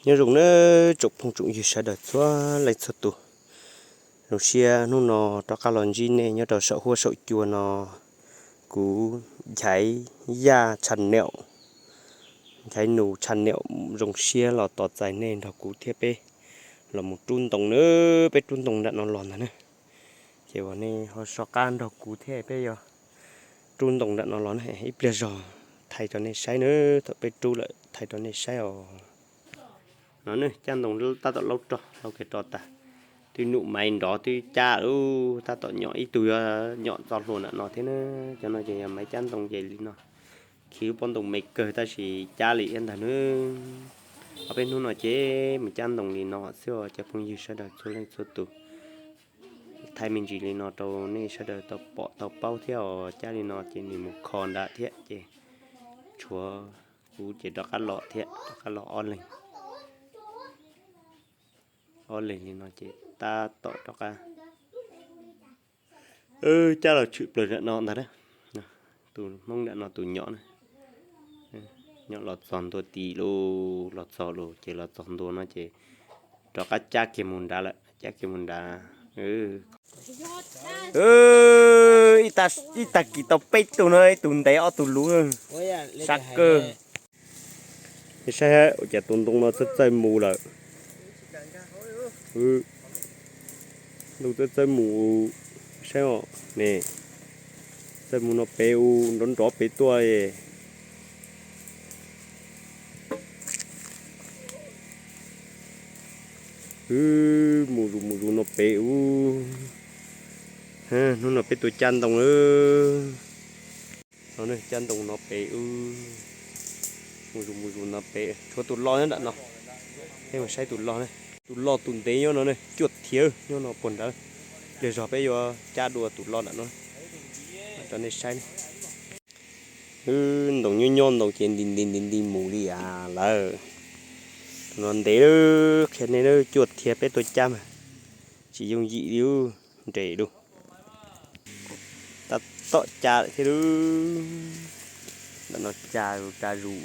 Nyob zoo nawb tsoom phooj tsoom ywg sawv daws txhua leej txhua tus. Zoo siab hnub no rov qab los ntsib nej nyob rau saum huab saum cua no. Kuv Nchaiv Yaj channel, Nchaiv Nus channel zoo siab los tos txais nej nrog kuv thiab peb los mus rub ntoo nawb. Peb rub ntoo nram no los ntag na. Ces uas nej ho so qab nrog kuv thiab peb yuav rub ntoo nram no los na, ib pliag zog thaij rau nej saib nawb. Thaum peb rub lawm thaij rau nej saib os. No ne, cab ntoo tab tom laub rog, laub kiag rog tas, twb num maiv nrov twb cab lawm, tab tom nyom ib tug yuav nyom txo hlua nram no thiab na. Cov no ces yog maiv cab ntoo ces li no, khi lub pob ntoo me kawg tab sis cab li thiab ntag nawb. Ob peb hnub no ces mus cab ntoo li no xwb os cov phooj ywg sawv daws txhua leej txhua tus. Thaij me ntsis li no rau nej sawv daws tau pom tau paub thiab os. Cab li no ces nws mus kho nrad thiab ces tshuav kuv ces rov qab los thiab, rov qab los ob leeg. Ob leeg li no ces tab tom rov qab cab los tshwm plaws nram no ntag na. Tus Hmoob nram no tus nyom na, nyom los txog ntua tid lawm, los txog lawm ces los txog ntua no ces rov qab cab kiag mus nrad lawm, cab kiag mus nrad. Ib tag kis tau peb tug no, ib tug ntev ob tug luv, sab kawg. Nej saib ua cas tus ntoo no txawj txawj mus lawm. Ntoo txawj txawj mus, saib os ne, txawj mus no pem u, nrov nrov pem tuaj. Mus zus mus zus no pem u. Hnub no peb tuaj cab ntoo lawm. No cab ntoo no pem u, mus zus mus zus no pem, tshuav tus loj nyob nram no. Peb mus saib tus loj ne, tus loj tus ntev nyob no ne, cuaj thiav nyob no puag nrad. Pliag zog peb yuav cab dua tus loj nram no rau nej saib ne. Wb ntoo nyob nyob ntoo ces nti nti nti nti mus li as lawm. Tus no ntev, qhia nej cuaj thiav peb tuaj cab mas tsis yooj yim li, nres lawm. Tab tom cab lawm thiab lawm. Ntawm no cab zus cab zus,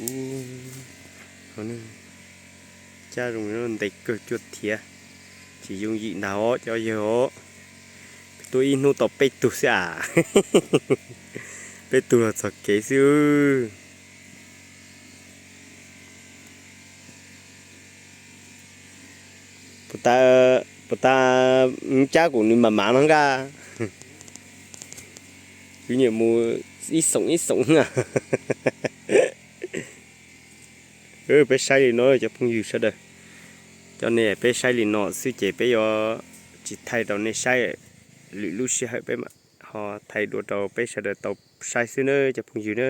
cab zoo ntev kawg cuaj thiav. Tsis yooj yim ntag os cov yawg os. Tuaj ib hnub tau peb tug xwb as. Peb tug los txog kev xwb. Puas tas, puas tas, cab kuv nws mam mam no nqa. Kuv nyiam mus ib xoom ib xoom. Peb saib li no cov phooj ywg sawv daws. Cov ne peb saib li no xwb ces peb yuav tsis thaij rau nej saib, lwm lub sij hawm peb mam ho thaij dua rau peb sawv daws tau saib xwb na cov phooj ywg na.